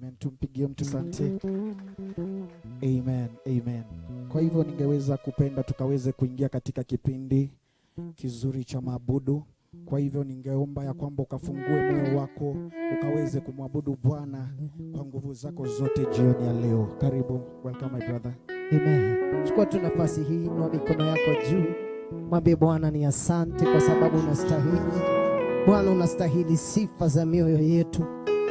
Amen. Tumpigie mtu sante. Amen. Amen. Kwa hivyo ningeweza kupenda tukaweze kuingia katika kipindi kizuri cha maabudu. Kwa hivyo ningeomba ya kwamba ukafungue moyo wako ukaweze kumwabudu Bwana kwa nguvu zako zote jioni ya leo. Karibu. Welcome my brother. Amen. Chukua tu nafasi hii, inua mikono yako juu. Mwambie Bwana ni asante kwa sababu unastahili. Bwana unastahili sifa za mioyo yetu.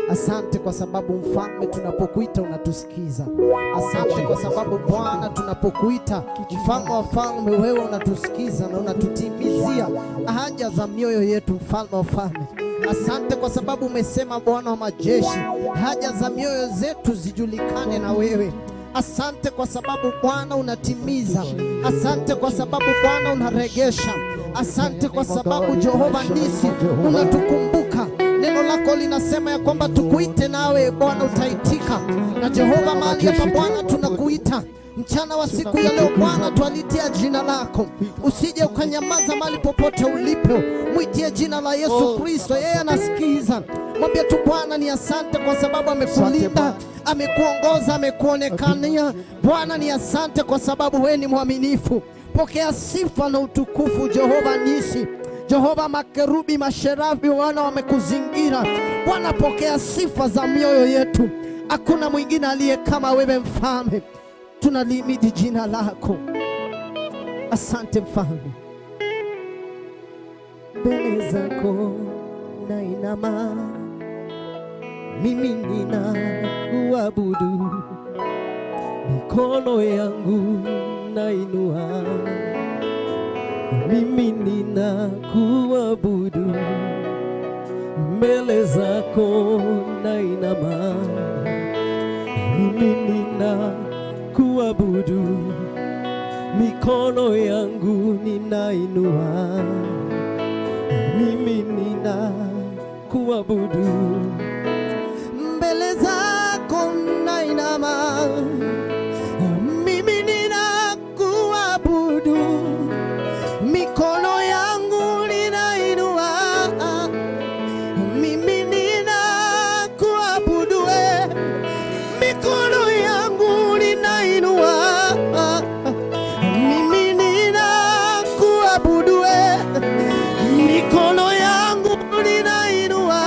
Asante kwa sababu mfalme tunapokuita unatusikiza. Asante kwa sababu Bwana tunapokuita mfalme wa falme wewe unatusikiza na unatutimizia haja za mioyo yetu, mfalme wa falme. Asante kwa sababu umesema Bwana wa majeshi, haja za mioyo zetu zijulikane na wewe. Asante kwa sababu Bwana unatimiza. Asante kwa sababu Bwana unaregesha. Asante kwa sababu Jehova Nisi unatukumbuka. Neno lako linasema ya kwamba tukuite nawe Bwana utaitika. Na Jehova mahali hapa Bwana tunakuita mchana wa siku ya leo Bwana, twalitia jina lako. Usije ukanyamaza mahali popote ulipo, mwitie jina la Yesu Kristo, yeye anasikiza. Mwambie tu Bwana ni asante kwa sababu amekulinda, amekuongoza, amekuonekania. Bwana ni asante kwa sababu wewe ni mwaminifu. Pokea sifa na utukufu Jehova Nisi. Jehova, makerubi, masherafi wana wamekuzingira. Bwana, pokea sifa za mioyo yetu. Hakuna mwingine aliye kama wewe mfalme. Tunalihimidi jina lako. Asante mfalme. Mbele zako nainama, mimi ninakuabudu, mikono yangu nainua, mimi ninakuabudu. Mbele zako nainama, mimi ninakuabudu, mikono yangu ninainua, mimi ninakuabudu. Mbele zako nainama, mimi ninakuabudu, mikono yangu ninainua, mimi ninakuabudu, mikono yangu ninainua, mimi ninakuabudu, mikono yangu ninainua,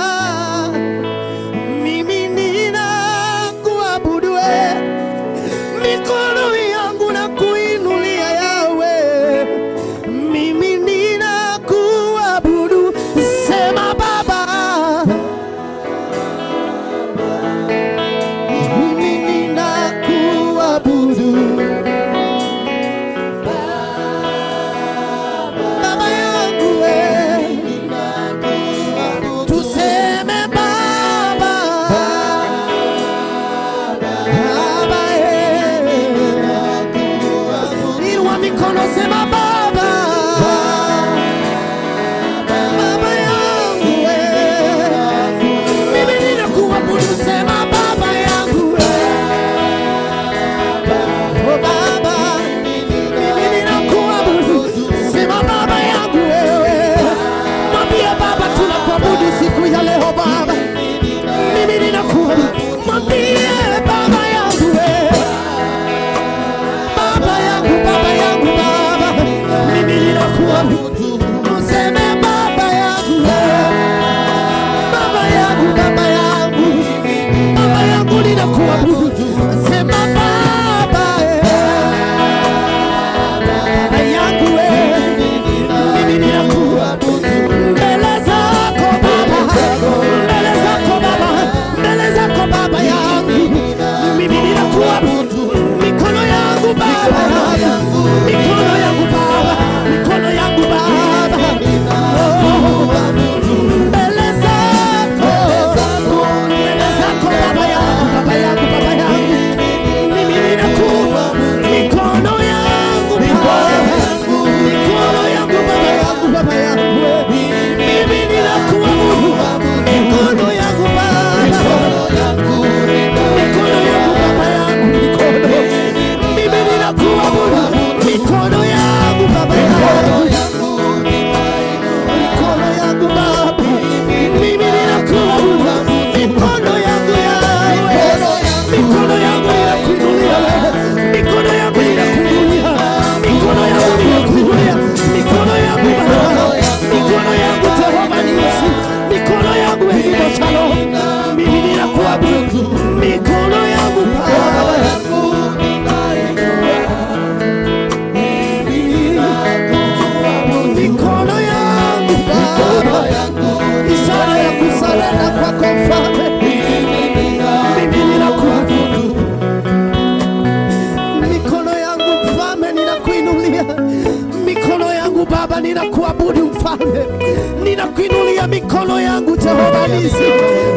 Ninakuinulia mikono yangu Jehova Nisi.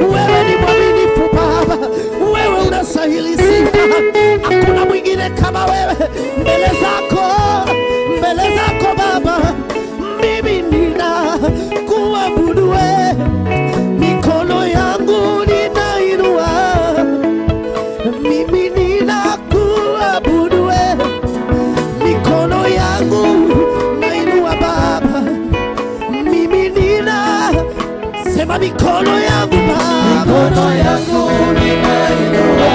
Wewe ni mwaminifu Baba, wewe unastahili sifa, hakuna mwingine kama wewe. Mbele zako, mbele zako Baba, mimi ninakuabudu wewe. Mikono yangu ninainua, mimi ninakuabudu wewe. Mikono yangu nainua Baba, mimi nina sema mikono yangu Baba, Mikono yangu ninainua,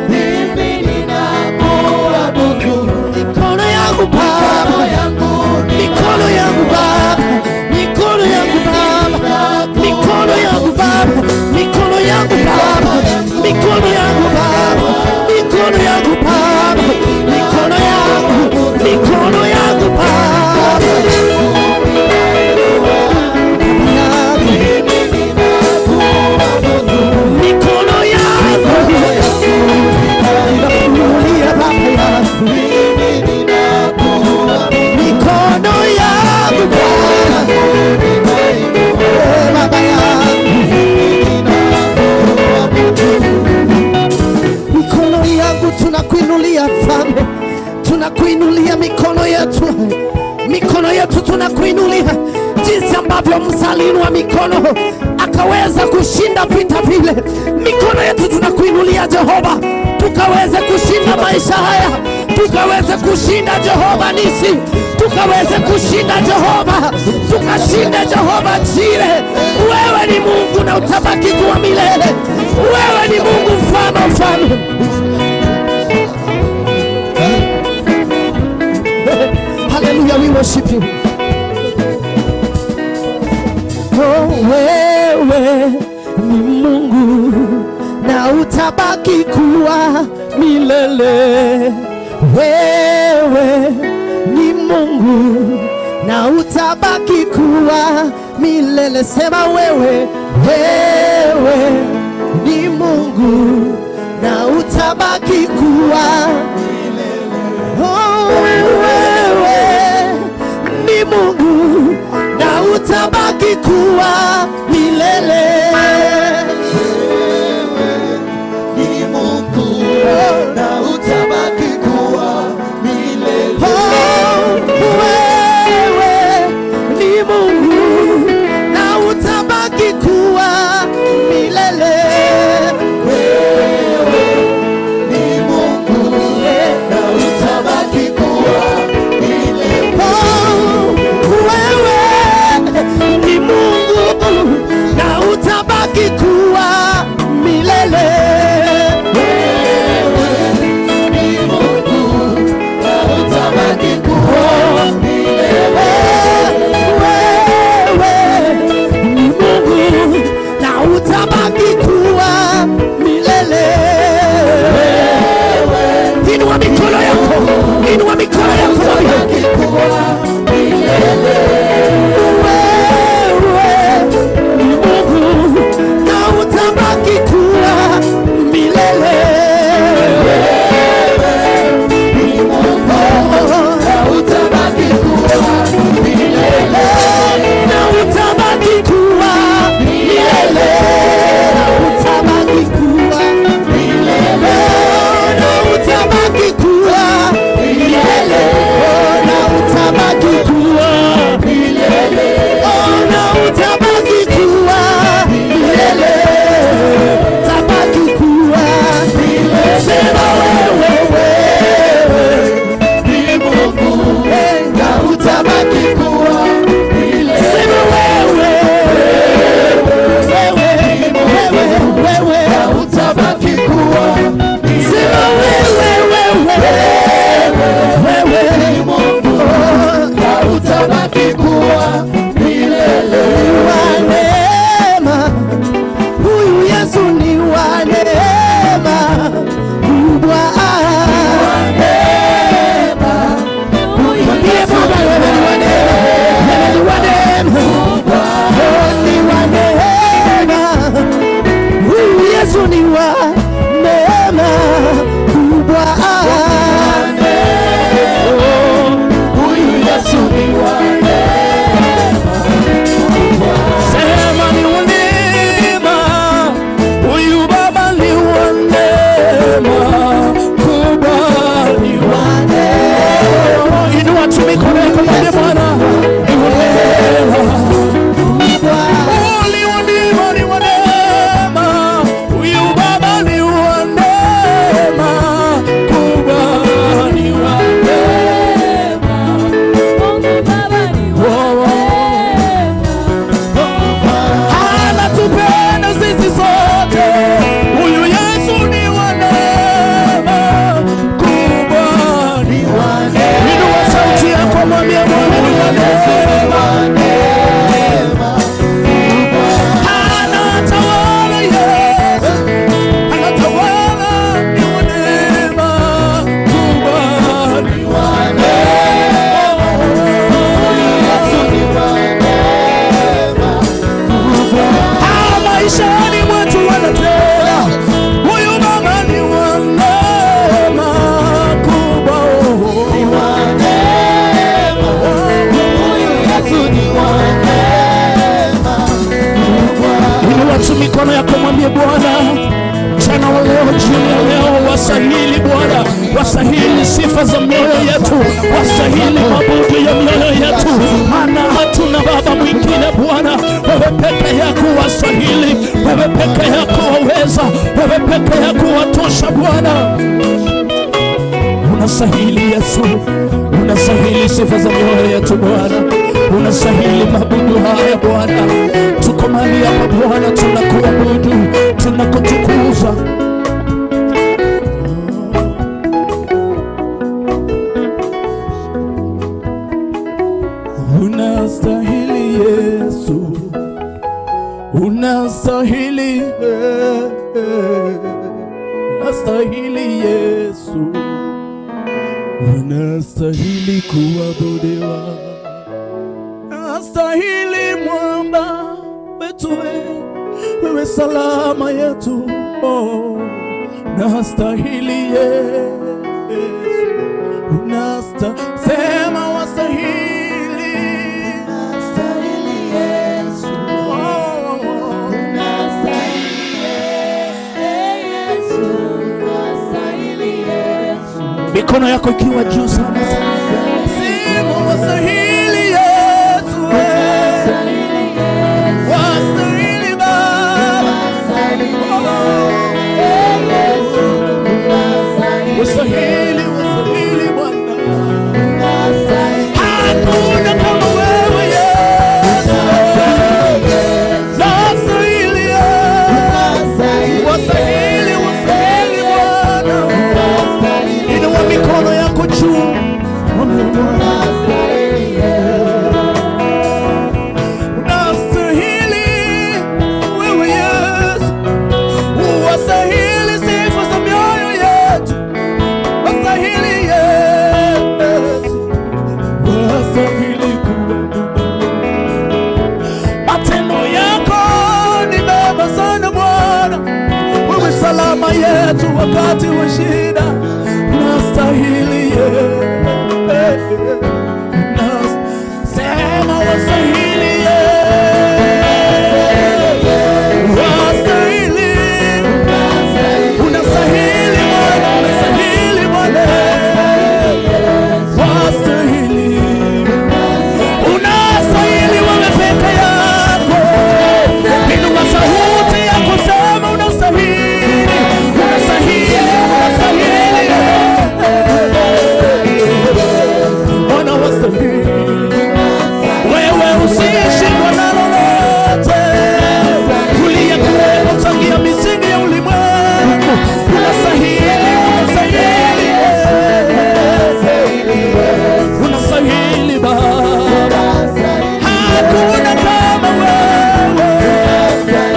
mimi ninakuabudu. Mikono yangu Baba, Mikono yangu mikono yangu Baba, mikono yangu Baba, mikono yangu Baba, mikono yangu Baba, mikono yangu Baba, mikono yangu Baba, mikono yangu, mikono yangu Baba. Mikono yangu ninakuinulia Baba yangu, mikono yangu Baba, eh, Baba yangu, mikono yangu tunakuinulia Mfalme, tunakuinulia mikono yetu, mikono yetu tunakuinulia, jinsi ambavyo Musa aliinua mikono akaweza kushinda vita vile. Mikono yetu tunakuinulia Jehova, tukaweze kushinda maisha haya, tukaweze kushinda Jehova Nisi, tukaweze kushinda Jehova, tukashinda Jehova Jire. Wewe ni Mungu na utabaki kuwa milele. Wewe ni Mungu mfalme wa mfalme. Hallelujah, we worship you. Oh, wewe ni Mungu na utabaki kuwa milele. Wewe ni Mungu na utabaki kuwa milele. Sema wewe, wewe ni Mungu na utabaki kuwa. Oh, wewe ni Mungu na utabaki kuwa milele. Ni Mungu na utabaki kuwa milele. Oh, wewe ni Mungu na utabaki kuwa milele. Wewe ni Mungu na utabaki kuwa milele. Oh, wewe ni Mungu na utabaki kuwa milele. Wewe ni Mungu na utabaki kuwa milele. Wewe ni Mungu na utabaki kuwa milele. Inua mikono yako, inua mikono yako. Utabaki kuwa milele. Wewe ni Mungu na utabaki kuwa milele. Ni Mungu na utabaki kuwa milele. Na utabaki kuwa milele. Na utabaki kuwa Milele. Na utabaki kuwa milele. Na utabaki Oh, leo jioni ya leo wastahili Bwana, wastahili sifa za mioyo yetu, wastahili mabudu ya mioyo yetu, maana hatuna baba mwingine Bwana. Wewe peke yako wastahili, wewe peke yako waweza, wewe peke yako watosha Bwana. Unastahili Yesu, unastahili sifa za mioyo yetu Bwana, unastahili mabudu haya Bwana. Tuko mahali hapa Bwana, tunakuabudu, tunakutukuza. Unastahili Yesu, unastahili, unastahili Yesu, unastahili kuabudiwa, unastahili mwamba wetu, wewe salama yetu, oh, unastahili Yesu, sema wastahili, oh, mikono yako ikiwa juu sana, sema wastahili Yesu, wastahili Baba, wastahili, wastahili Bwana, hakuna kama wewe Yesu, wastahili Yesu, wastahili, wastahili Bwana. Inua mikono yako juu, mwambie Bwana, unastahili wewe Yesu, wastahili sifa za mioyo yetu, wastahili Yesu, wastahili kuabudu. Matendo yako ni mema sana Bwana, wewe salama yetu wakati wa shida, unastahili Yesu. Sema wastahili Yesu, wastahili, unastahili Bwana, unastahili Bwana, wastahili, unastahili wewe peke yako. Inua sauti ya kusema unastahili, unastahili, unastahili Bwana, wastahili. Wewe usiyeshindwa na lolote, uliyekuwepo tangia misingi ya ulimwengu, unastahili, unastahili, unastahili Baba. Hakuna kama wewe,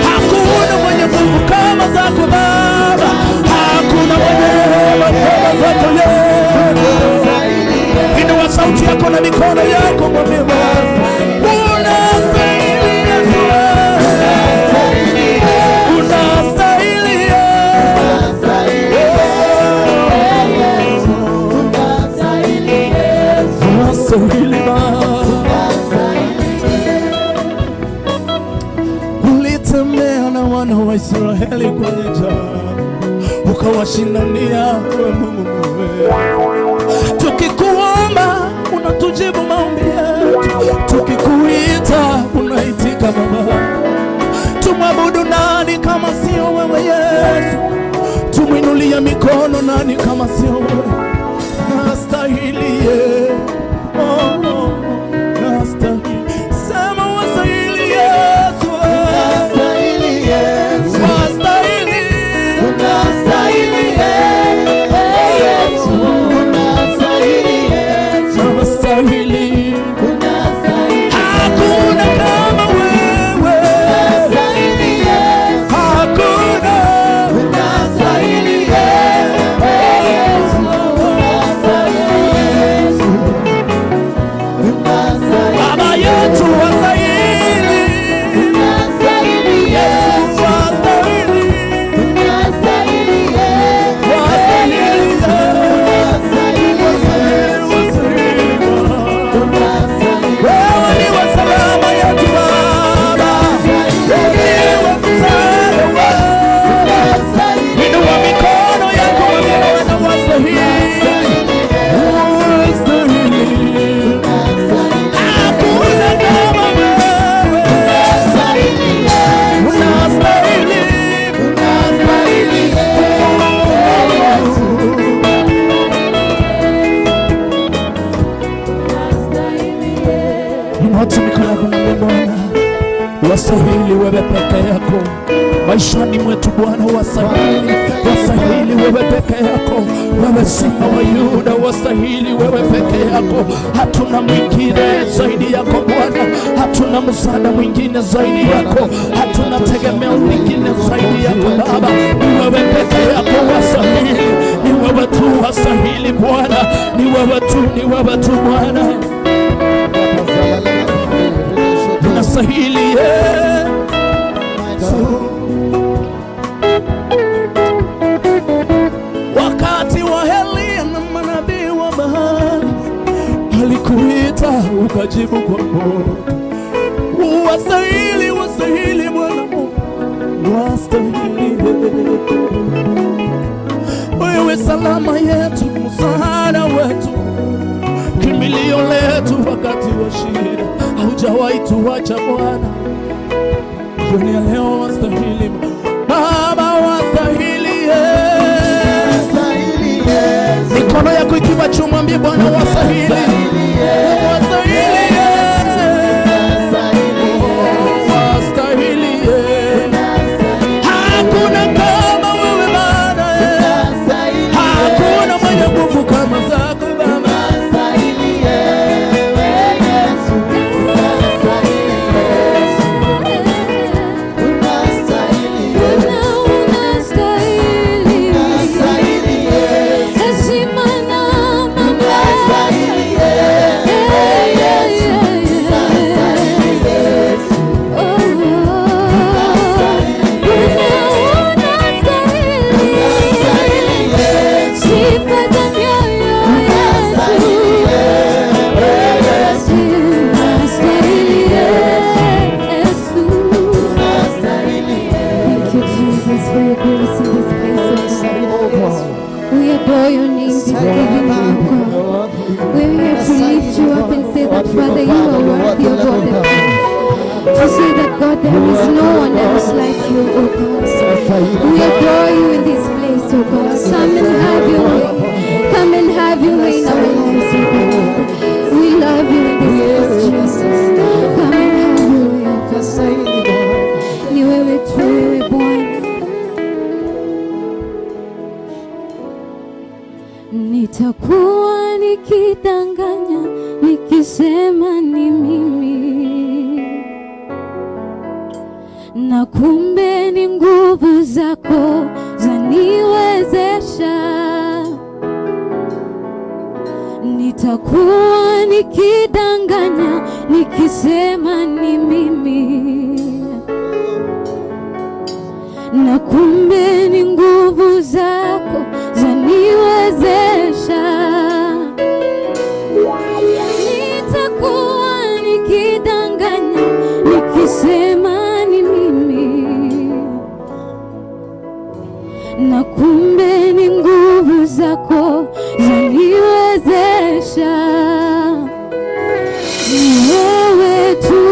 hakuna mwenye nguvu kama zako Baba, hakuna mwenye rehema kama zako Yesu. Inua sauti yako na mikono yako, mwambie Bwana, unastahili Yesu, unastahili Yesu, unastahili Baba. Ulitembea na wana wa Israeli kwenye jangwa, ukawashindania wewe Mungu wewe. Tukikuomba unatujibu maombi yetu, tukikuita unaitika Baba. Tumwabudu nani kama sio wewe Yesu? Tumwinulie mikono nani kama sio wewe? Nastahili ye, oh, oh, nastahili. Sema wastahili Yesu, wastahili, wastahili. Hakuna kama wewe, hakuna. maishani mwetu Bwana. Wastahili, wastahili wewe peke yako, wewe Simba wa Yuda, wastahili wewe peke yako. Hatuna mwingine zaidi yako Bwana, hatuna msaada mwingine zaidi yako, hatuna tegemeo lingine zaidi yako Baba. Ni wewe peke yako wastahili, ni wewe tu wastahili Bwana, ni wewe tu, ni wewe tu Bwana, unastahili Yesu. Wakati wa Elia na manabii wa Baali alikuita ukajibu kwa moto. Wastahili, wastahili Bwana, wastahili. Wewe salama yetu, msaada wetu, kimbilio letu wakati wa shida, haujawahi tuacha Bwana. Jioni ya leo wastahili Baba, wastahili Yesu. Mikono yako ikiwa juu, mwambie Bwana wastahili, wastahili Yesu, wastahili Yesu. Hakuna kama wewe Bwana, hakuna mwenye nguvu kama zako Baba. Thank you, Jesus, for your grace in this place, oh God. We adore your name this evening, oh God. We are here to lift you up and say that, Father, you are worthy of all the praise. To say that, God, there is no one else like you, oh God. We adore you in this place, oh God. Come and have your way. Come and have your way in our lives, oh God. We love you in this place, Jesus. Come and have your way, oh God. Ni wewe tu, wewe Bwana. Nitakuwa nikidanganya nikisema ni mimi, na kumbe ni nguvu zako zaniwezesha. Nitakuwa nikidanganya nikisema ni mimi, na kumbe ni nguvu zako zaniwezesha. Nitakuwa nikidanganya nikisema ni mimi, na kumbe ni nguvu zako zaniwezesha. Ni wewe tu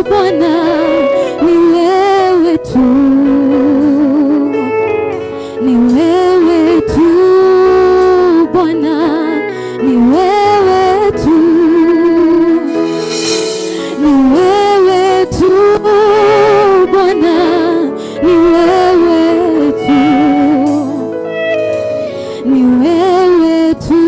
Bwana, ni wewe tu, ni wewe tu Bwana, ni wewe tu, ni wewe tu Bwana, ni wewe tu, ni wewe tu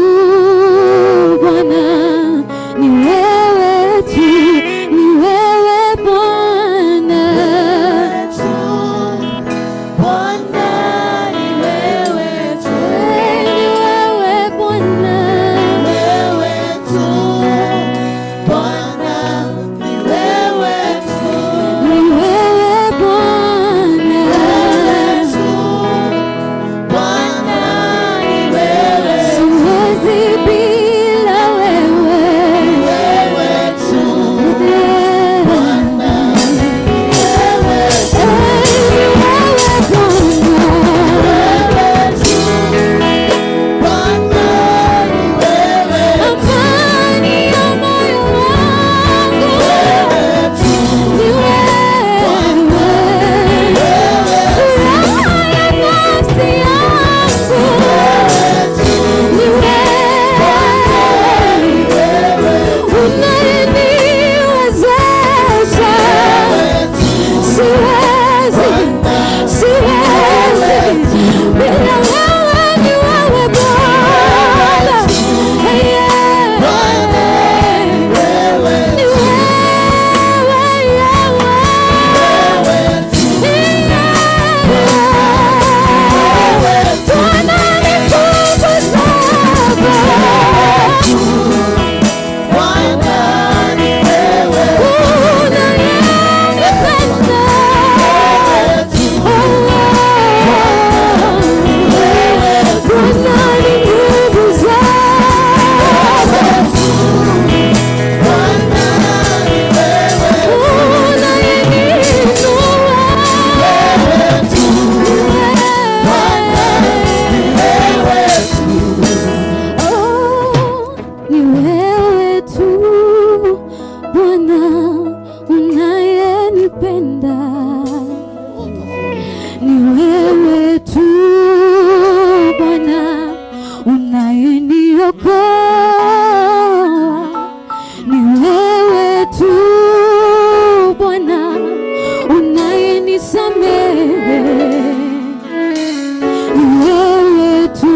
Ni wewe tu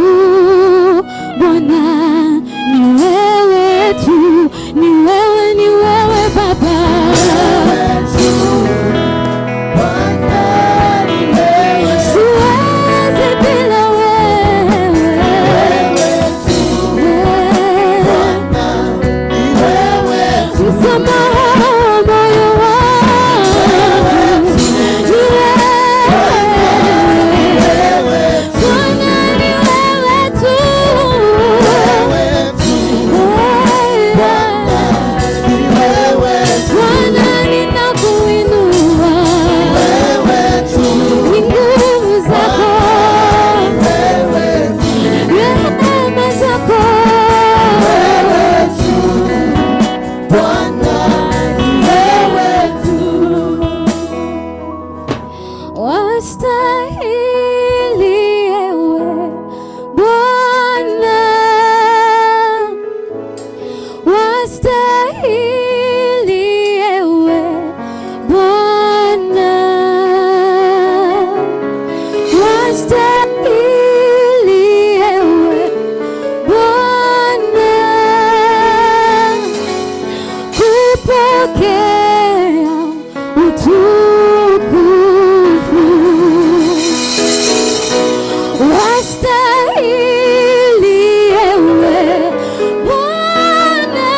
Bwana, ni wewe tu, ni wewe, ni wewe Baba. Siwezi bila wewe. Msamaha wa moyo wangu ni wewe Bwana, ni wewe tu. Bwana, ninakuinua, ni nguvu zako, rehema zako. Wastahili ewe Bwana, wastahili ewe Bwana, wastahili ewe Bwana, kupokea utukufu. Wastahili ewe Bwana,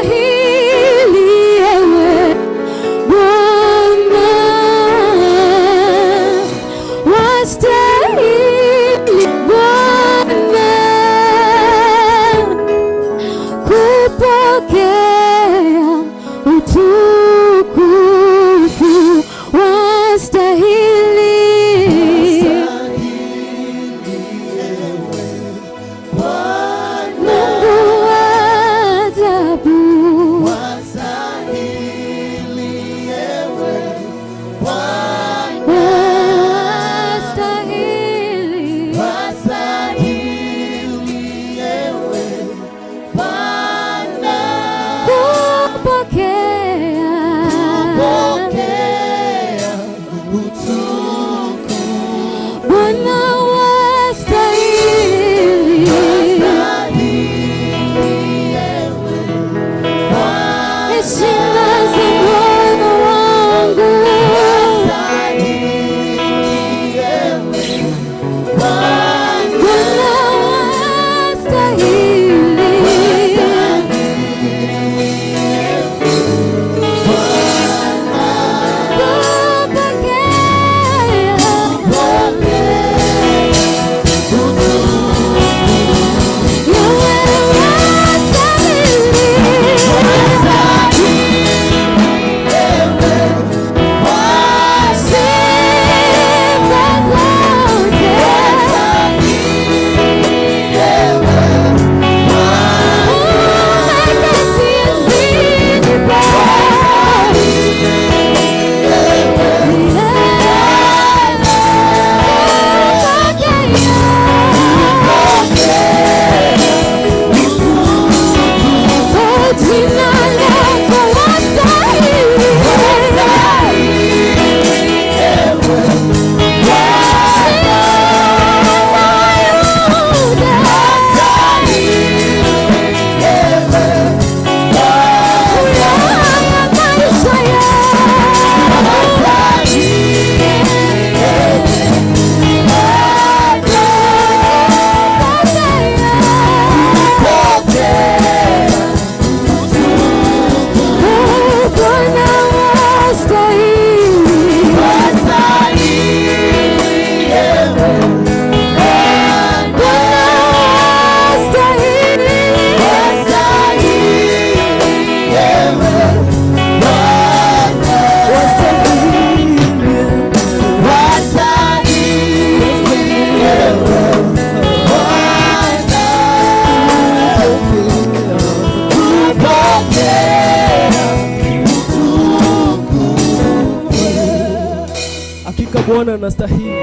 wastahili ewe Bwana, wastahili Bwana kupokea utukufu, wastahili. Mungu wa ajabu, wastahili kupokea Bwana, wastahili. Heshima za moyo wangu, Bwana, wastahili. Jina lako wastahili. Bwana wastahili. Bwana wastahili. Hakika Bwana anastahili.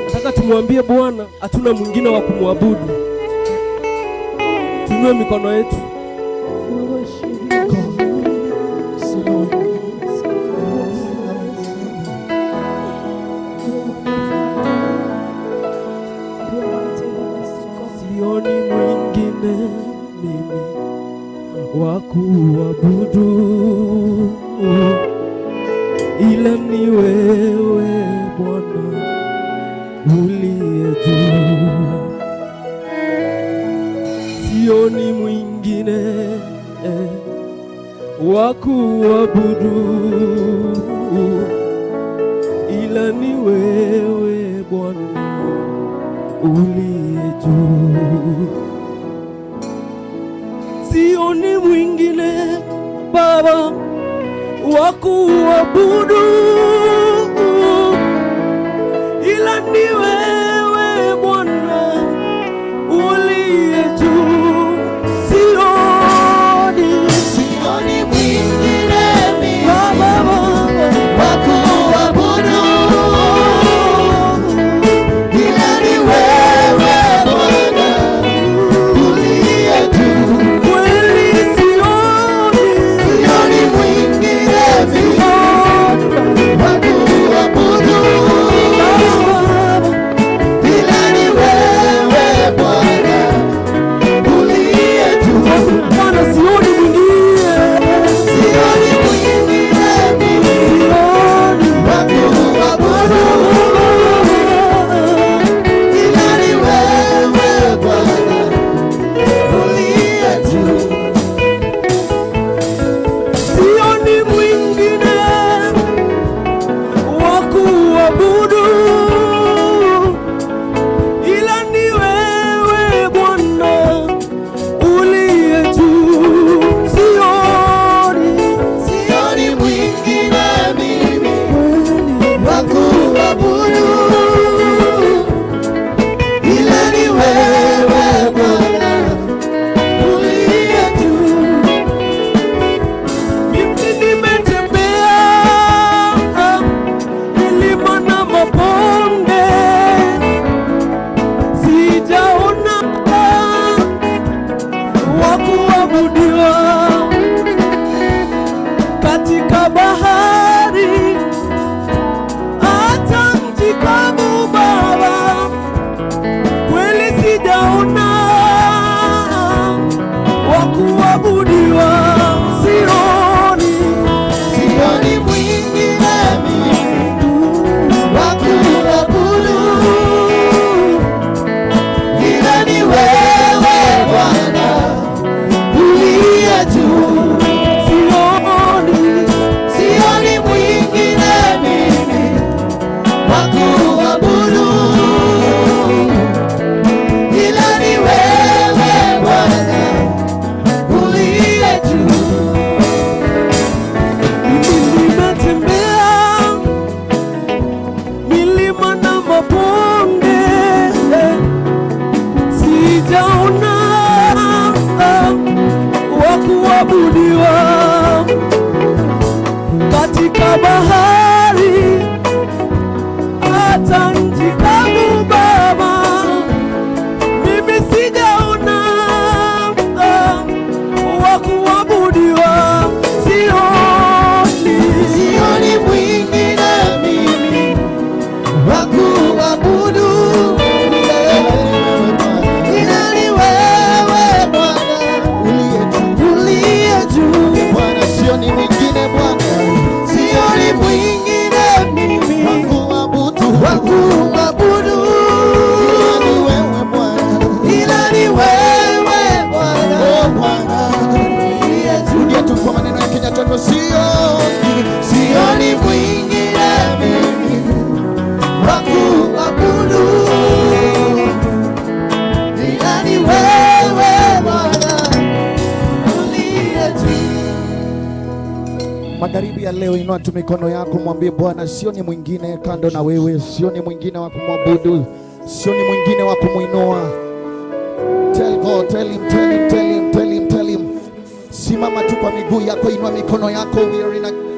Nataka tumwambie Bwana hatuna mwingine wa kumwabudu. Tuinue mikono yetu. We worship you, God. Kuabudu ila ni wewe Bwana uliye juu. Sioni mwingine wa kuabudu ila ni wewe Bwana uliye juu. Sioni mwingine Baba wa kuabudu ila ni wewe Bwana uliye juu. Sioni, Sioni mwingine mimi Baba, wa kuabudu ila ni wewe Bwana uliye juu. Kweli sioni, Sioni mwingine mimi wa kuabudu Baba, ila ni wewe Bwana uliye juu. Bwana sioni mwingine, Sioni mwingine mimi sioni wa kuabudu ila ni wewe Bwana uliye juu. Sioni mwingine wa kuabudu ila ni wewe Bwana uliye juu. Sioni, Sioni mwingine mimi wa kuabudu ila ni wewe Bwana uliye juu. Mimi nimetembea milima na mabonde, sijaona wa kuabudiwa katika bahari, hata nchi kavu Baba, kweli sijaona wa kuabudiwa. Sioni, Sioni mwingine mimi wa kuabudu ila ni wewe Bwana uliye juu. Sioni, Sioni mwingine mimi wa kuabudu ila ni wewe Bwana uliye juu. Mimi nimetembea milima na mabonde, sijaona wa kuabudiwa katika bahari, hata nchi kavu Baba, mimi sijaona wa kuabudiwa. Sioni, Sioni mwingine mimi wa kuabudu ila ni wewe Bwana uliye juu. Bwana, sioni mwingine Bwana Sioni mwingine mimi wa kuabudu wa kuabudu ila ni wewe Bwana. ila ni wewe Bwana Oh Bwana, uliye juu. rudia tu kwa maneno ya kinywa chako, sioni, Sioni mwingine mimi wa kuabudu ila ni wewe Bwana uliye juu. Magharibi ya leo, inua tu mikono yako, mwambie Bwana, sioni mwingine kando na wewe, sioni mwingine wa kumwabudu, sioni mwingine wa kumwinua. Tell God, tell him, tell him, tell him, tell him, tell him. Simama tu kwa miguu yako, inua mikono yako. We are in a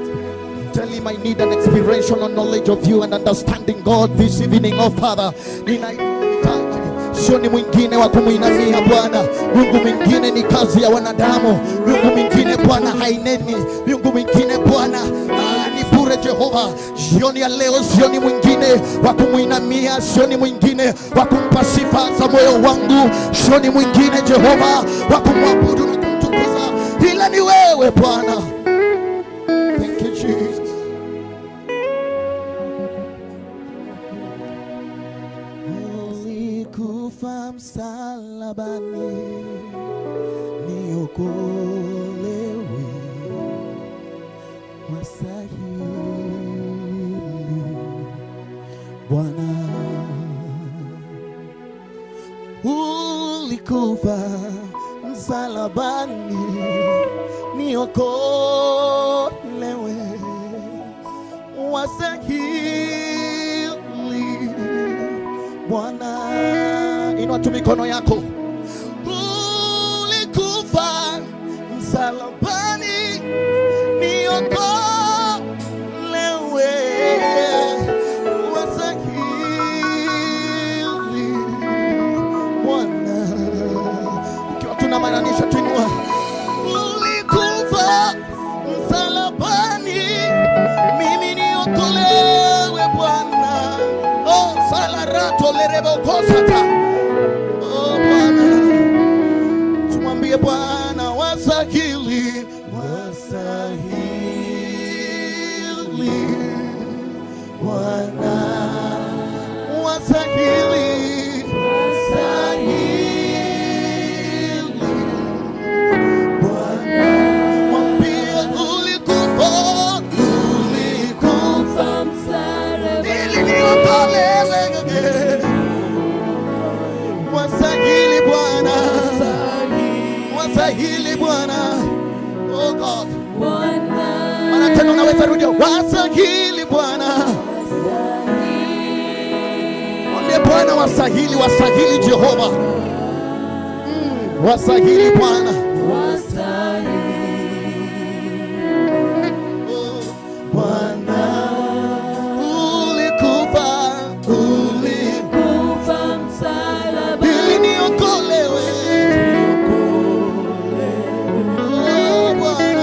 Tell him, I need an experiential knowledge of you and understanding God this evening, oh Father. Ninahitaji, sioni mwingine wa kumwinamia Bwana. Mungu mwingine ni kazi ya wanadamu. Mungu mwingine Bwana haineni. Mungu mwingine Bwana ni bure Jehova. Jioni ya leo sioni mwingine wa kumwinamia, sioni mwingine wa kumpa sifa za moyo wangu, sioni mwingine Jehova wa kumwabudu na kumtukuza ila ni wewe Bwana. Thank you, Jesus. Ulikufa msalabani niokolewe, wastahili Bwana. Ulikufa msalabani niokolewe, wastahili Bwana. Inua tu mikono yako. Ulikufa msalabani niokolewe, wastahili Bwana. Ukiwa tunamaanisha tuinua. Ulikufa msalabani mimi niokolewe Bwana. Oh, salarato lerebokosata. Oh Bwana, tumwambie Bwana wastahili, wastahili Bwana, wastahili, wastahili Bwana. Mwambie ulikufa, ulikufa ili niokolewe. Wastahili Bwana, wastahili Bwana. Oh God, mara tena unaweza rudia, wastahili Bwana. Mwambie Bwana wastahili, wastahili Jehova. Wastahili Bwana. Oh, Bwana, ulikufa, ulikufa ili niokolewe. Oh, Bwana.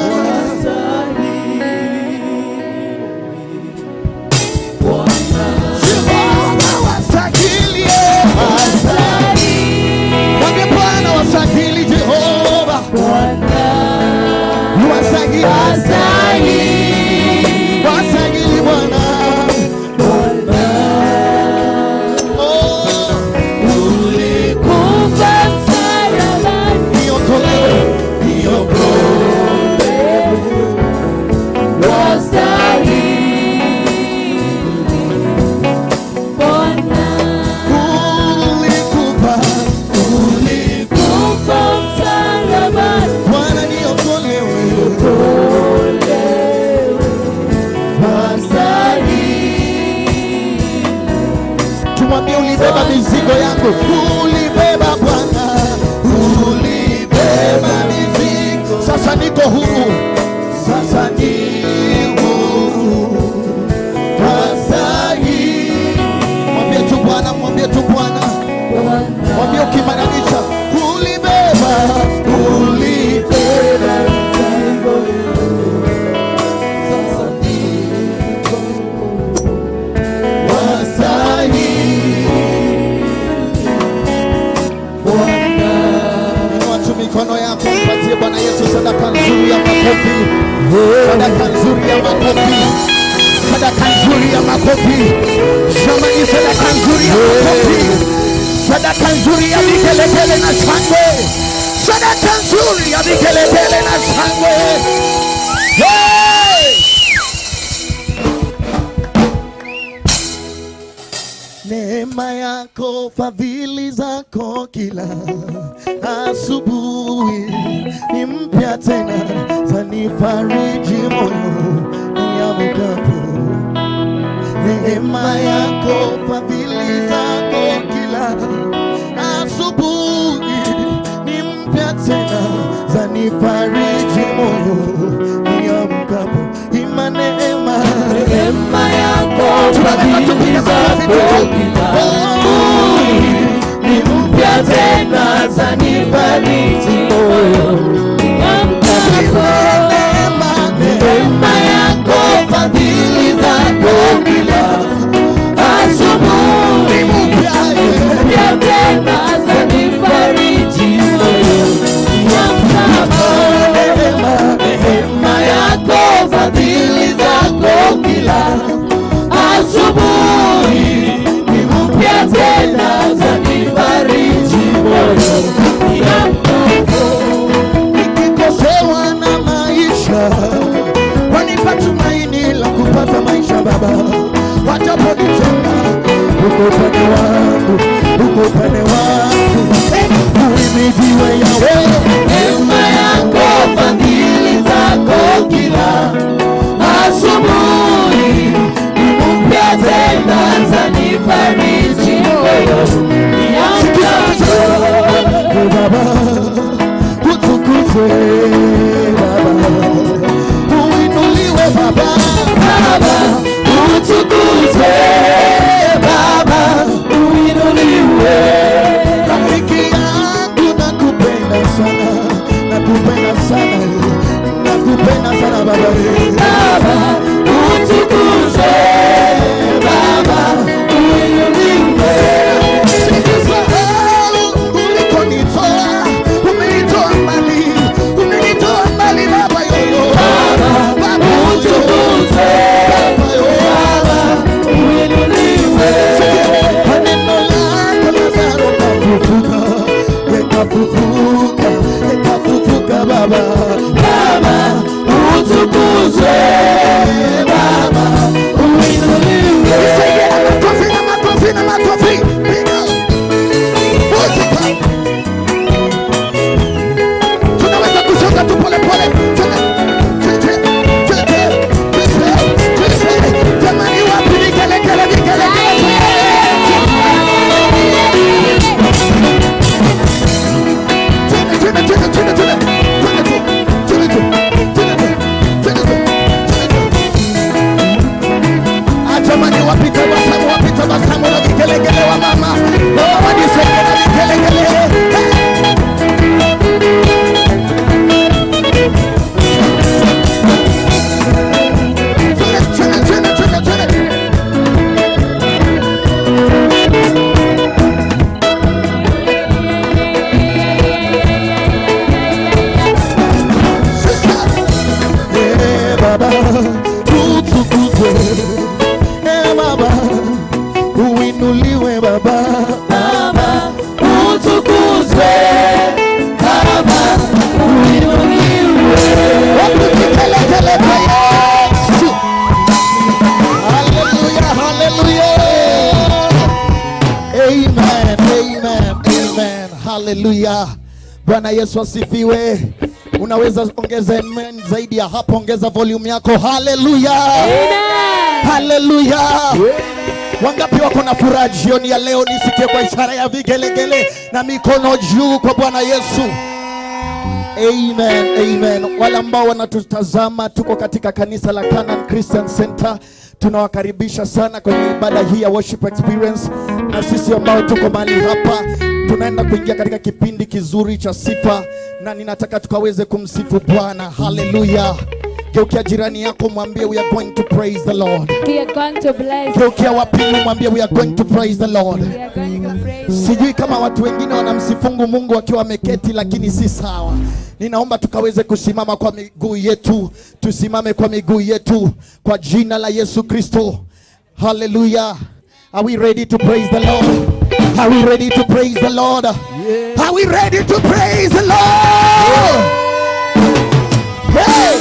Jehova wastahili, mwambie Bwana wastahili Jehova. Wastahili, wastahili Bwana. Oh, Ulikufa msalabani niokolewe, niokolewe. Wastahili Bwana. Ulikufa, Ulikufa msalabani Bwana niokolewe. Tumwambie ulibeba mizigo yangu, ulibeba Bwana, ulibeba mizigo. Sasa niko huru, sasa ni huru. Wastahili. Mwambie tu Bwana, mwambie tu Bwana, mwambie ukimaanisha, ulibeba, ulibeba mizigo yangu. Sasa niko huru. Wastahili Bwana. Inua tu mikono yako, mpatie Bwana Yesu sadaka nzuri ya makofi, sadaka nzuri ya makofi, sadaka nzuri ya makofi. Jamani, sadaka nzuri ya makofi, sadaka nzuri ya vigelegele na shangwe, sadaka nzuri ya vigelegele na shangwe. Hey! Neema yako, fadhili zako kila asubuhi ni mpya tena, zanifariji moyo niamkapo. Neema yako, fadhili zako kila asubuhi ni mpya tena, zanifariji moyo niamkapo. Ima neema, Neema yako tunaweza tupige fadhili makofi zako tu. kila Oh, ni mpya tena zanifariji moyo niamkapo. Neema, Neema yako fadhili zako kila asubuhi mpya, mpya tena zanifariji moyo niamkapo. neema, Wajaponitenga, uko upande wangu, uko upande wangu. Uhimidiwe Yahweh. Neema yako, fadhili zako kila asubuhi ni mpya tena zanifariji moyo. Niamkapo. Baba, utukuzwe Baba, uinuliwe Baba. Baba, utukuzwe Baba, uinuliwe. Rafiki yangu nakupenda sana, nakupenda sana, nakupenda sana Baba. Baba, utukuzwe Baba, uinuliwe. Sikusahau ulikonitoa, umenitoa mbali, umenitoa mbali Baba yoyo. Baba, utukuzwe Baba yoyo. Baba, uinuliwe. Kwa neno lako Lazaro kafufuka, yekafufuka, yekafufuka Baba. Baba, utukuzwe Baba, uinuliwe. Nisaidie na makofi na makofi na makofi. Piga. Muzika. Tunaweza kusonga tu pole pole. Tena. Tete, tete, tete, tete. Jamani, wapi vigelegele, vigelegele? Tena, tena, tena, tena, tena. Tena tu, tena tu, tena tu, tena tu, tena tu. Ah, jamani, wapi tabasamu, wapi tabasamu na vigelegele wa mama? Mama, nisaidie na vigelegele. Hey! Tena, tena, tena, tena, tena. Sister. Eh, Baba, utukuzwe. Eh, Baba, uinuliwe Baba. Baba, utukuzwe Baba, uinuliwe. Wapi vigelegele kwa Yesu? Hallelujah, hallelujah. Amen, amen, amen. Hallelujah. Bwana Yesu asifiwe. Unaweza ongeza amen zaidi ya hapo, ongeza volume yako. Hallelujah. Hallelujah. Wangapi wako na furaha jioni ya leo? Nisikie kwa ishara ya vigelegele na mikono juu kwa Bwana Yesu. Amen, amen. Wale ambao wanatutazama, tuko katika kanisa la Canaan Christian Center. Tunawakaribisha sana kwenye ibada hii ya worship experience, na sisi ambao tuko mahali hapa tunaenda kuingia katika kipindi kizuri cha sifa, na ninataka tukaweze kumsifu Bwana. Haleluya! Geukia jirani yako mwambie, "We are going to praise the Lord." We are going to bless. Geukia wa pili mwambie, "We are going to praise the Lord." We are going to praise. Sijui kama watu wengine wanamsifungu Mungu wakiwa wameketi, lakini si sawa. Ninaomba tukaweze kusimama kwa miguu yetu, tusimame kwa miguu yetu kwa jina la Yesu Kristo. Hallelujah. Are we ready to praise the Lord? Are we ready to praise the Lord? Are we ready to praise the Lord? Hey!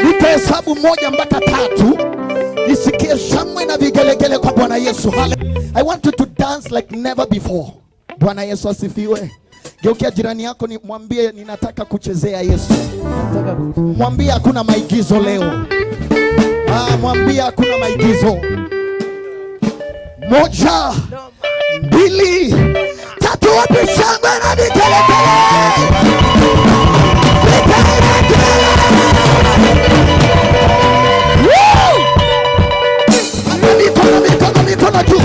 Nitahesabu 1 mpaka 3, nisikie shangwe na vigelegele kwa Bwana Yesu. I want you to dance like never before. Bwana Yesu asifiwe. Geukia jirani yako ni mwambie, "Ninataka kuchezea Yesu." Mwambie hakuna maigizo leo. Ah, mwambie hakuna maigizo. 1, 2, 3, wapi shangwe na vigelegele? Vigelegele! Woo! Hapa mikono, mikono, mikono tu.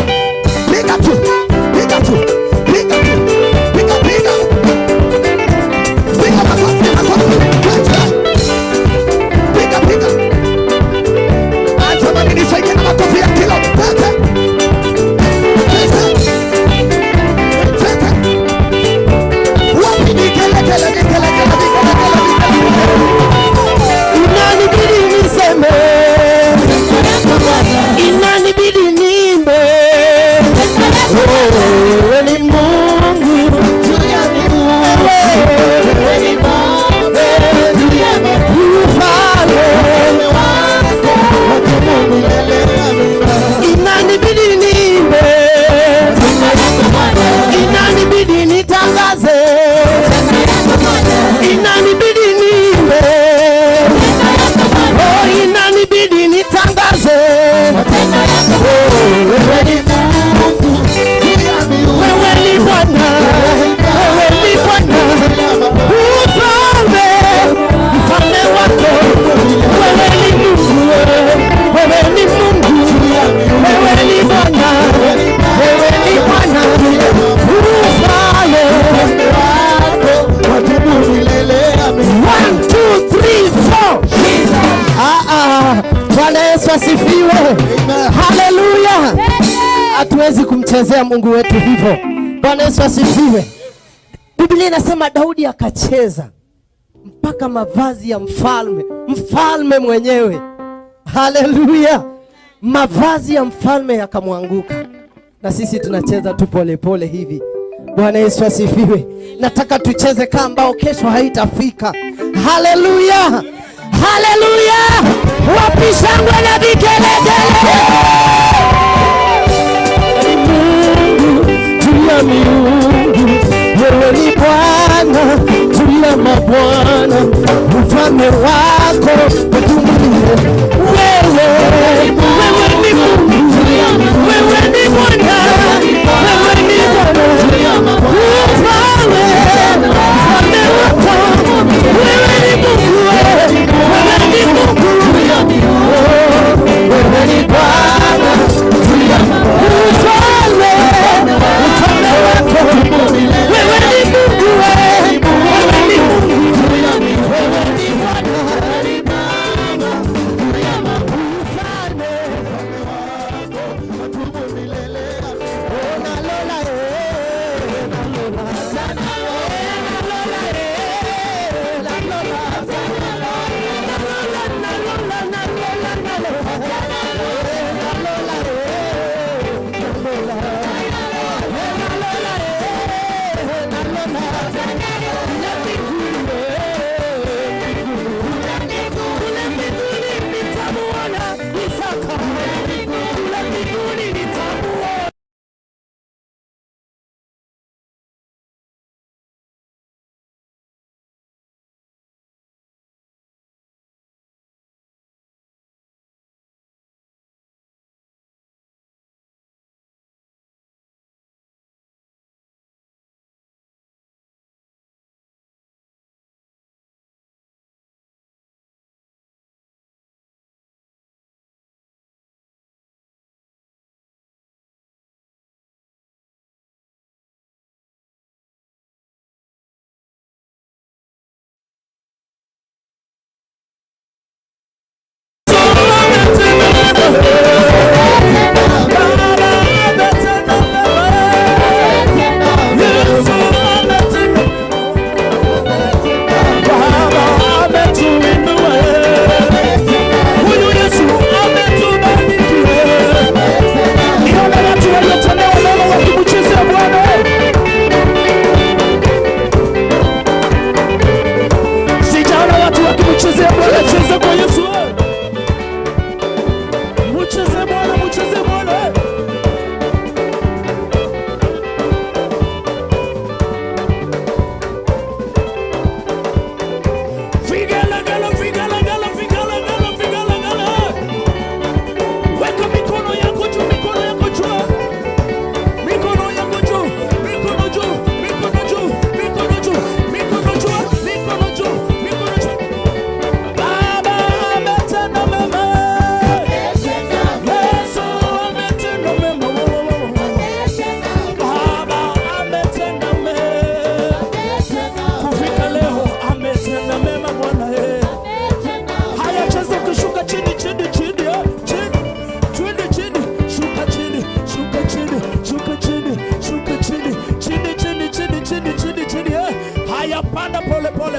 Piga tu, piga tu, piga tu, piga, piga. Piga makofi, makofi. Twende. Piga, piga. Ah, jamani, nisaidie na makofi ya kilo. Twende. Twende. Twende. Wapi vigelegele, vigelegele, vigelegele, vigelegele? Inanibidi niseme, inanibidi niimbe. Hatuwezi kumchezea Mungu wetu hivyo. Bwana Yesu asifiwe. Biblia inasema Daudi akacheza mpaka mavazi ya mfalme, mfalme mwenyewe. Haleluya! Mavazi ya mfalme yakamwanguka. Na sisi tunacheza tu polepole hivi. Bwana Yesu asifiwe. Nataka tucheze kama ambao kesho haitafika. Haleluya! Haleluya! Wapi shangwe na vigelegele? Mungu juu ya miungu, wewe ni Bwana juu ya mabwana, ufalme wako wadumu milele. Wewe, wewe ni Mungu, wewe ni Bwana, wewe ni Bwana, ufalme, ufalme wako, wewe ni Mungu, wewe ni Mungu, wewe ni Bwana juu ya ufalme, ufalme wako, wewe ni Mungu, wewe ni Mungu, wewe ni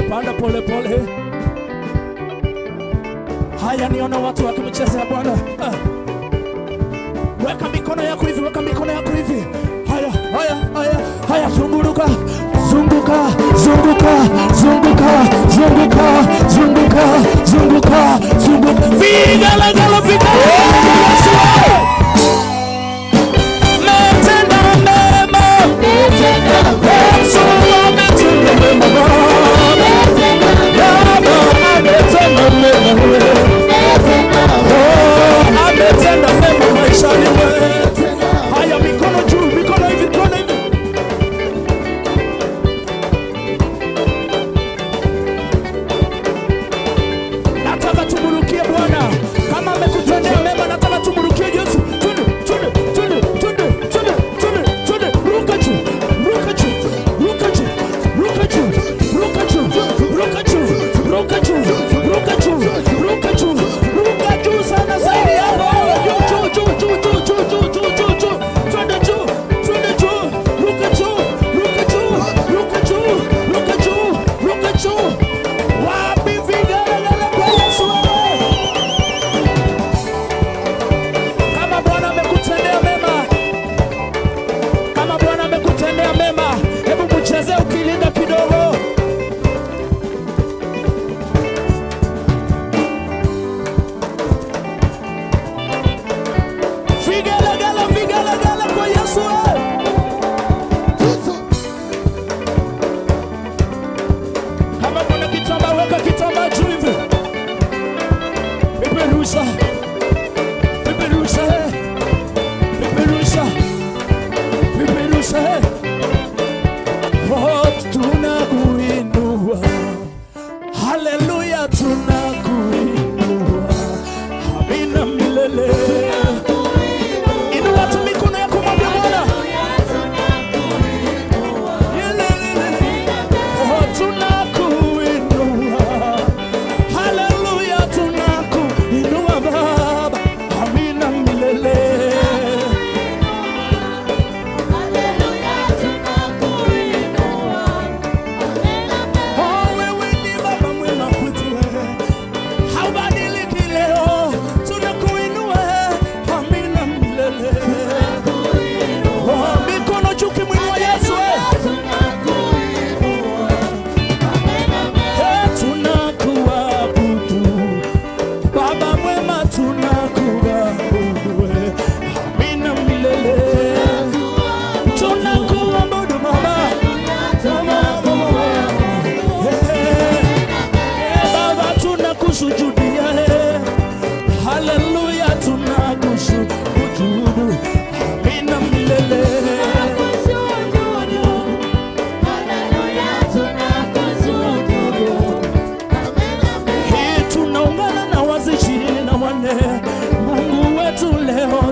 Panda pole pole. Haya, niona watu wakimchezea Bwana. Weka mikono yako hivi, weka mikono yako hivi. Haya, haya, haya, haya, zunguruka, zunguka, zunguka, zunguka, zunguka, zunguka, zunguka, zunguka. Vigalagala, vigalagala. Metenda mema. Yesu ametenda mema. Baba ametenda mema. Oh, ametenda mema maishani mwetu. Haya, mikono juu, mikono hivi, mikono hivi. Nataka tumurukie Bwana. Kama amekutendea mema, nataka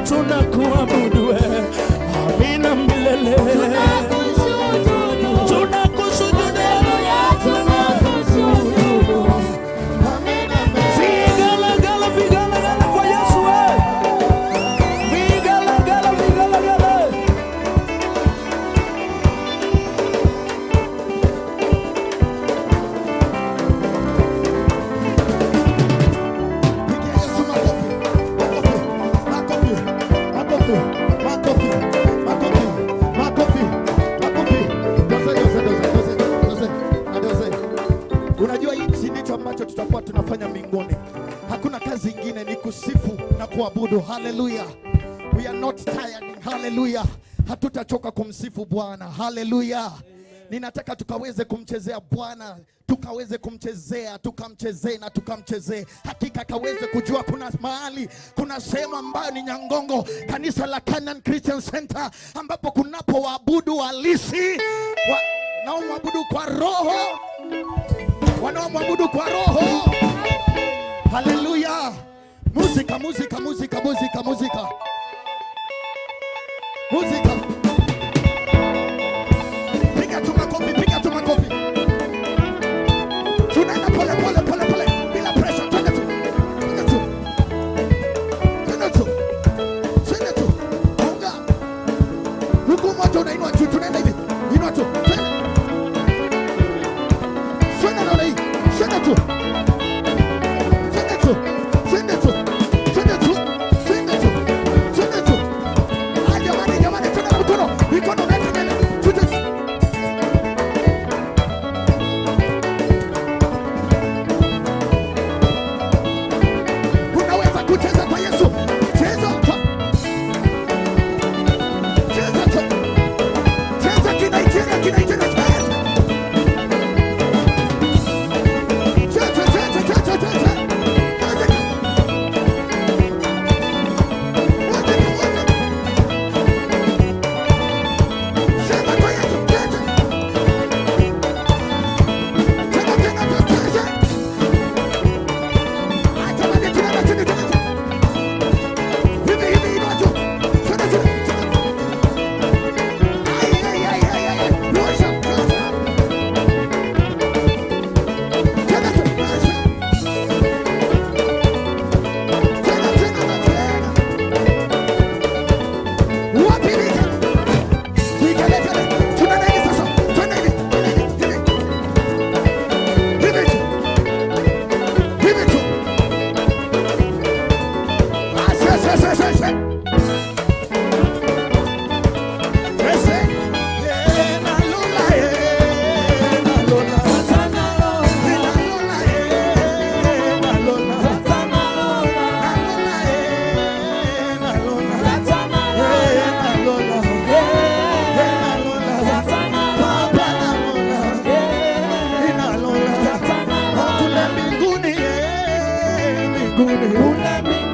Tunakuabudu, amina milele. Tunakusujudu, vigelegele, vigelegele kwa Yesu, vigelegele, vigelegele. Pigia Yesu makofi, makofi, makofi, makofi, makofi, makofi, makofi, makofi. Jose, Jose, Jose, Jose, Jose, Jose. Unajua hichi ndicho ambacho tutakuwa tunafanya mbinguni. Hakuna kazi ingine, ni kusifu na kuabudu. Haleluya. We are not tired. Haleluya. Hatutachoka kumsifu Bwana. Haleluya. Ninataka tukaweze kumchezea Bwana, tukaweze kumchezea, tukamchezee na tukamchezee. Hakika kaweze kujua kuna mahali, kuna sehemu ambayo ni Nyangongo, kanisa la Canaan Christian Center, ambapo kunapo waabudu halisi, wanaomwabudu kwa roho, wanaomwabudu kwa roho. Haleluya. Muzika, muzika, muzika, muzika, muzika. Muzika. Piga tu makofi, piga tu makofi. Tunaenda pole pole pole pole bila pressure. Twende tu. Twende tu. Twende tu. Twende tu. Unga. Huku moto unainua juu, tunaenda hivi. Inua tu. Twende. Twende na hii. Twende tu. Twende tu. Twende tu. Twende tu. Twende tu. Twende tu. Ah, jamani, jamani, twende na mikono. Mikono weka mbele. Twende tu. Unaweza kucheza kwa Yesu. Cheza tu. Cheza tu. Cheza kinigeria, kinigeria, cheza. Cheza, cheza, cheza, cheza. Cheza. Cheza, cheza. Cheza kwa Yesu, cheza. Cheza, tena, cheza. Jamani, tunaenda chini, chini, chini. Hivi, hivi, inua juu. Chini, chini, chini. Ai, ai, ai, ai, ai, ai. Rusha, rusha. Tena, tena, rusha. Tena, tena, tena. Wapi vita? Vigelegele. Tunaenda hivi sasa. Tunaenda hivi, tunaenda hivi, hivi. Hivi tu. Hivi tu. Ah, se, se, se, se, se. Ese. Eh, na lola, eh, na lola. Eh, na lola, eh, na lola. Na lola, eh, na lola. Eh, na lola. Eh, na lola. Papa na lola. Eh, na lola. Oh, kule mbinguni, eh, mbinguni.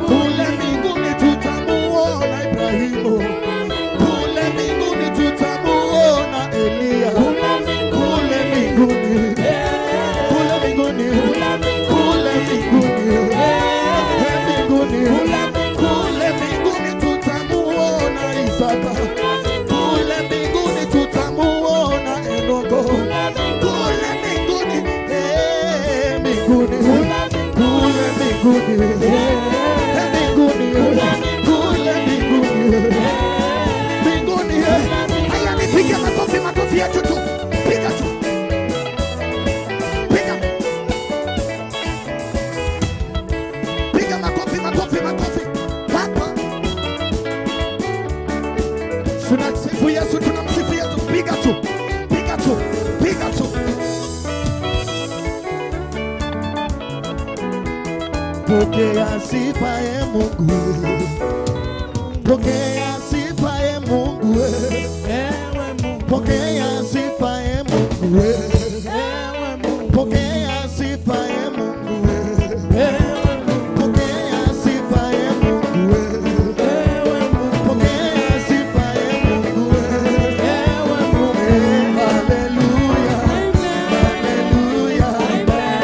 Kule mbinguni tutamuona Ibrahimu. Kule mbinguni tutamuona Eliya. Kule mbinguni. Kule mbinguni. Kule mbinguni. Eh, mbinguni. Kule mbinguni tutamuona Isaka. Kule mbinguni tutamuona Enoko. Kule mbinguni. Eh, mbinguni. Kule mbinguni. Eh, mbinguni. Kule mbinguni. Mbinguni. Haya, nipige makofi, makofi yetu tu. Piga tu. Piga. Piga makofi, makofi, makofi. Hapa. Tunamsifu Yesu, tunamsifu Yesu. Piga tu. Piga tu. Piga tu. Pokea sifa e Mungu. Pokea sifa e Mungu. Pokea sifa e Mungu. Pokea sifa e Mungu. Pokea sifa e Mungu. Pokea sifa e Mungu. Haleluya. Haleluya. Haleluya.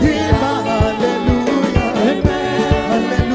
Imba haleluya. Haleluya.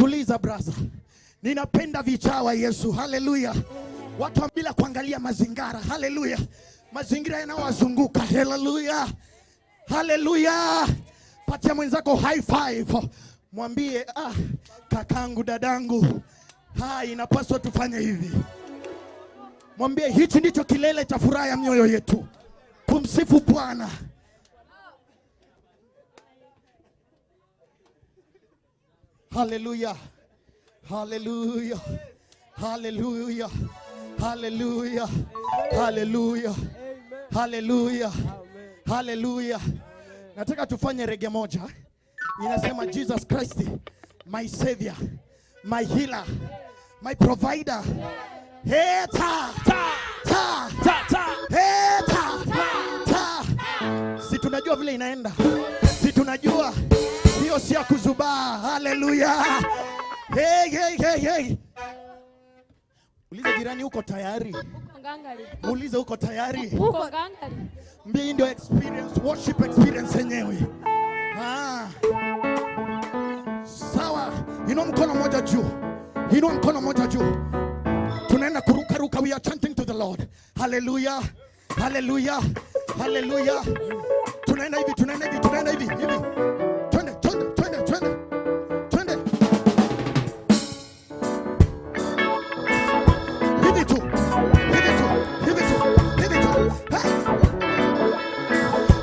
Tuliza brother. Ninapenda vichaa wa Yesu. Haleluya. Watu bila kuangalia mazingira. Haleluya. Mazingira yanayowazunguka. Haleluya. Haleluya. Patia mwenzako high five. Mwambie, kakangu, dadangu, inapaswa tufanye hivi. Mwambie hichi ndicho kilele cha furaha ya mioyo yetu. Kumsifu Bwana. Haleluya. Haleluya. Haleluya. Haleluya. Haleluya. Haleluya. Haleluya. Nataka tufanye rege moja. Inasema Jesus Christ, my savior, my healer, my provider. Hey, ta ta ta ta ta. Hey, ta ta. Si tunajua vile inaenda. Si tunajua. Hiyo si ya kuzubaa. Haleluya. Hey, hey, hey, hey. Uliza jirani uko tayari? Uliza uko tayari? Uko gangari. Mimi ndio experience, worship experience yenyewe. Sawa. Inua mkono moja juu. Inua mkono moja juu. Tunaenda kuruka ruka. We are chanting to the Lord. Hallelujah. Hallelujah. Hallelujah. Tunaenda hivi, tunaenda hivi, tunaenda hivi, hivi. Twende, twende, twende, twende. Twende. Hivi tu. Hivi tu. Hivi tu. Hivi tu. Hey.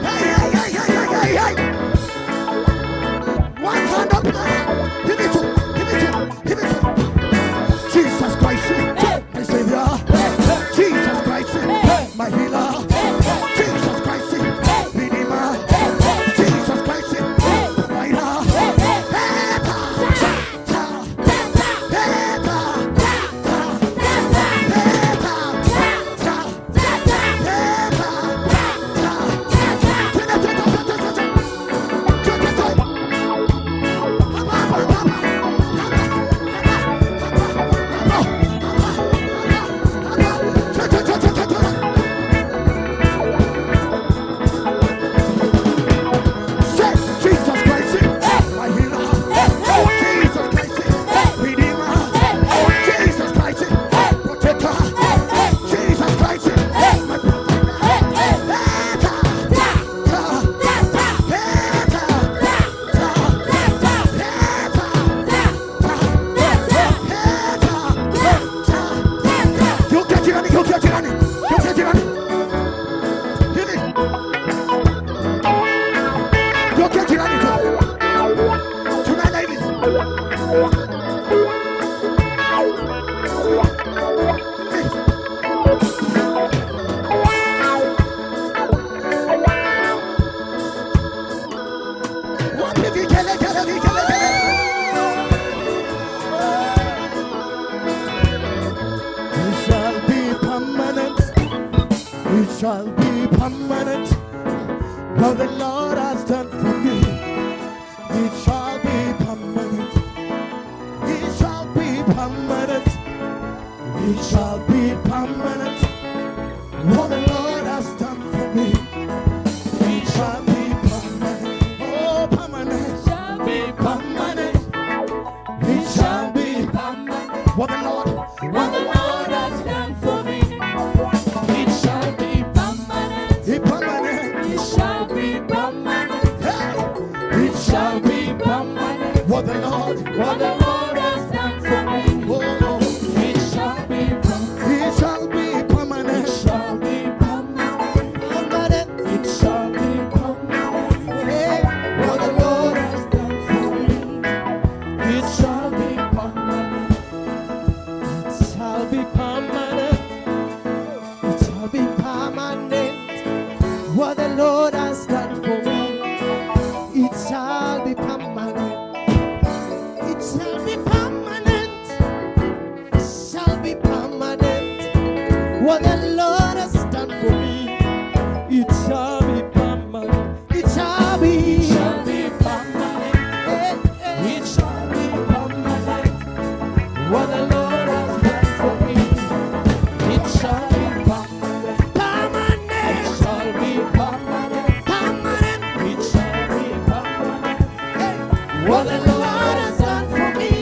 Hey, hey, hey, hey, hey, hey. One hand up. Hivi tu. Hivi tu. Hivi tu. Jesus Christ, my Savior. Jesus Christ, my healer. Jesus Christ, Redeemer. Jesus Christ, provider. Hey, ta, ta, ta, hey, ta, ta, hey, ta, ta, hey, ta, ta. Twende, twende, twende, twende. Twende, twende. Hapa, hapa, hapa. Hapa, hapa, hapa, hapa, hapa. Twende, twende, twende, twende. Say, Jesus Christ, my healer. Jesus Christ, Redeemer. Jesus Christ, protector. Jesus Christ, my provider. Hey, ta, ta, hey, ta, ta, hey, ta, ta, hey, ta, ta. Geukia jirani, geukia jirani, geukia jirani. Hivi. Geukia jirani tu. Tunaenda hivi. Hivi. Wapi vigelegele, vigelegele? It shall be permanent. It shall be permanent. What the Lord has done for me, it shall be permanent. It shall be permanent. It shall be permanent. What the Lord has done for me, it shall be permanent. Oh, permanent. Shall be Permanent. It shall be permanent. what the Lord, What the Lord has done for me, it shall be permanent. He permanent. It shall be permanent. Hey, It shall be permanent. what the Lord, What the Lord has done for me, oh, it shall be permanent. it shall be permanent. It shall be permanent. It shall be permanent. What the Lord has done for me, it shall be permanent. It shall be permanent. It shall be permanent. What the Lord has done for me, it shall be permanent. It shall be permanent. It shall be permanent. What the Lord has done for me, It shall be permanent. it shall be. It shall be permanent. Eh, eh. It shall be permanent. What the Lord has done for me, it shall be permanent. Permanent. It shall be permanent. Permanent. It shall be permanent. What the Lord has done for me,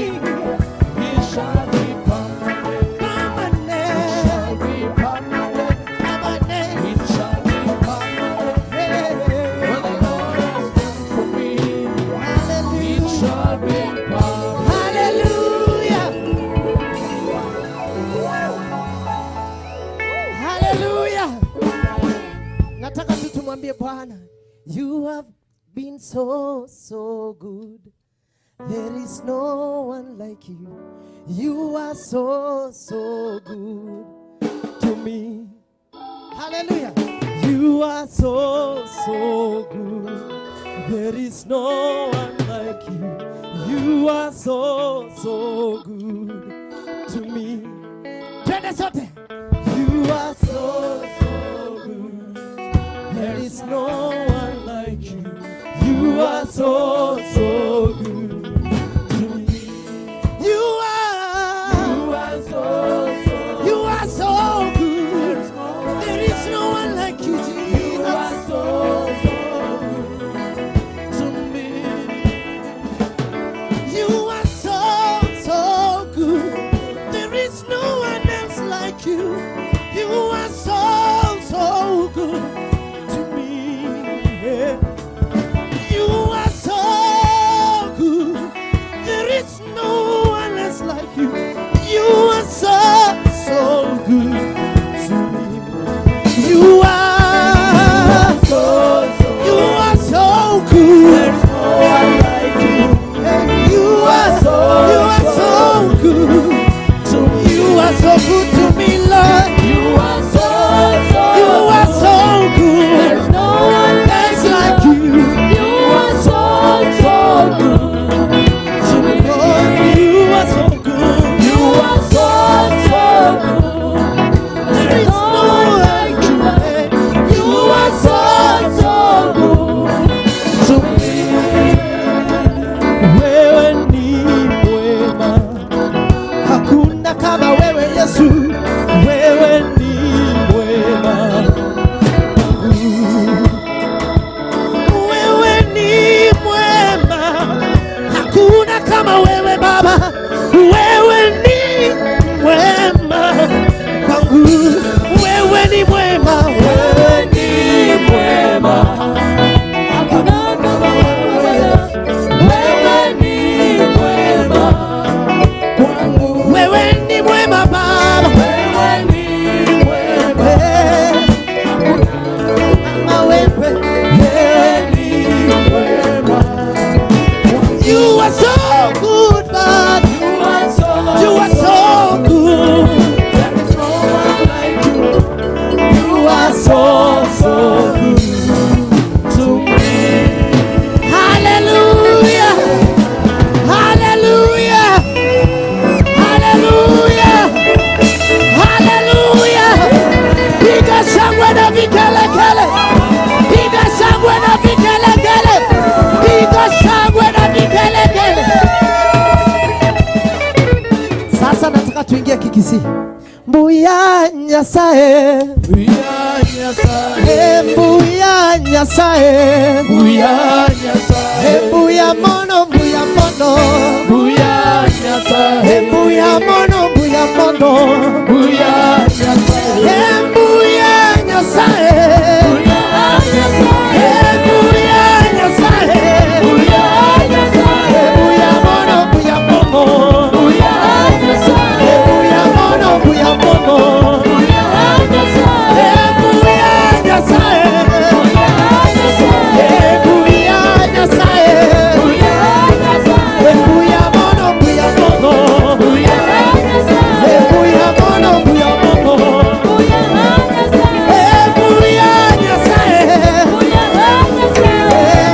Bwana, you have been so, so good. There is no one like you. You are so, so good to me. Hallelujah. You are so, so good. There is no one like you. You are so, so good to me. Twende sote. You are so, so good. There is no one like you. You are so, so good to me. You are. You are so, so You are so good. There is no one like you, You are Jesus. so, so good to me. You are so, so good. There is no one else like you. You are so, so good to me. Yeah. You are so good. There is no one else like you. You are so, so good to me. You are So, so you are so good. There's no one like you. And you are you are so good. To me. You are so good to me, Lord. You are so, so You are so good. There's no one That's like you. You are so, so good to me. Lord, you are so good. You are so, so good. There is no one like you. You are so, so good to me. Wewe ni mwema, Hakuna kama wewe Yesu. wewe ni mwema. Wewe ni mwema. Hakuna kama wewe Baba. Wewe ni mwema kwangu. Wewe ni mwema. Wewe ni mwema, hakuna kama wewe. Wewe ni mwema kwangu. Wewe ni mwema Baba. Wewe ni mwema, Kama wewe. wewe ni mwema. You are so good, Father. You are so, You are so good. There is no one like you. You are so, so good to me. Hallelujah. Hallelujah. Hallelujah. Hallelujah. Piga shangwe na vigelegele. Piga shangwe na vigelegele. Piga shangwe na vigelegele. Sasa nataka tuingie Kikisii. Mbuya Nyasaye, Mbuya Nyasaye, Mbuya Nyasaye, Mbuya Nyasaye, Mbuya mono, mbuya mono, Mbuya Nyasaye, Mbuya mono, mbuya mono, Mbuya Nyasaye, Mbuya Nyasaye, Mbuya Nyasaye, Mbuya Nyasaye, Mbuya Nyasaye, Mbuya mono, mbuya mono, Mbuya Nyasaye, Mbuya mono, mbuya mono, Mbuya Nyasaye, Mbuya Nyasaye, Mbuya Nyasaye, Mbuya Nyasaye, Mbuya Nyasaye, Mbuya mono, mbuya mono, Mbuya Nyasaye, Mbuya mono, mbuya mono, Mbuya Mbuya Nyasaye, Mbuya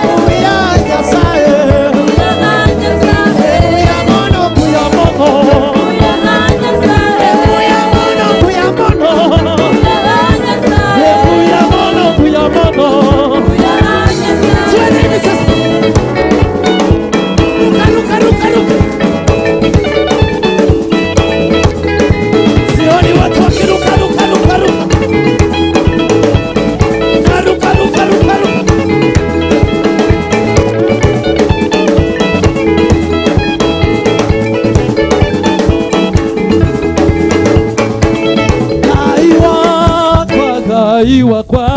Mbuya Nyasaye, Mbuya Mbuya mono, mbuya mono, Mbuya Mbuya mono, mbuya mono, Mbuya mono, mbuya mono. Twende hivi sasa. Ruka, ruka, ruka, ruka. Sioni watu wakiruka, ruka, ruka, ruka. Ruka, ruka, ruka, ruka, ruka. Gaiwa kwa gaiwa kwa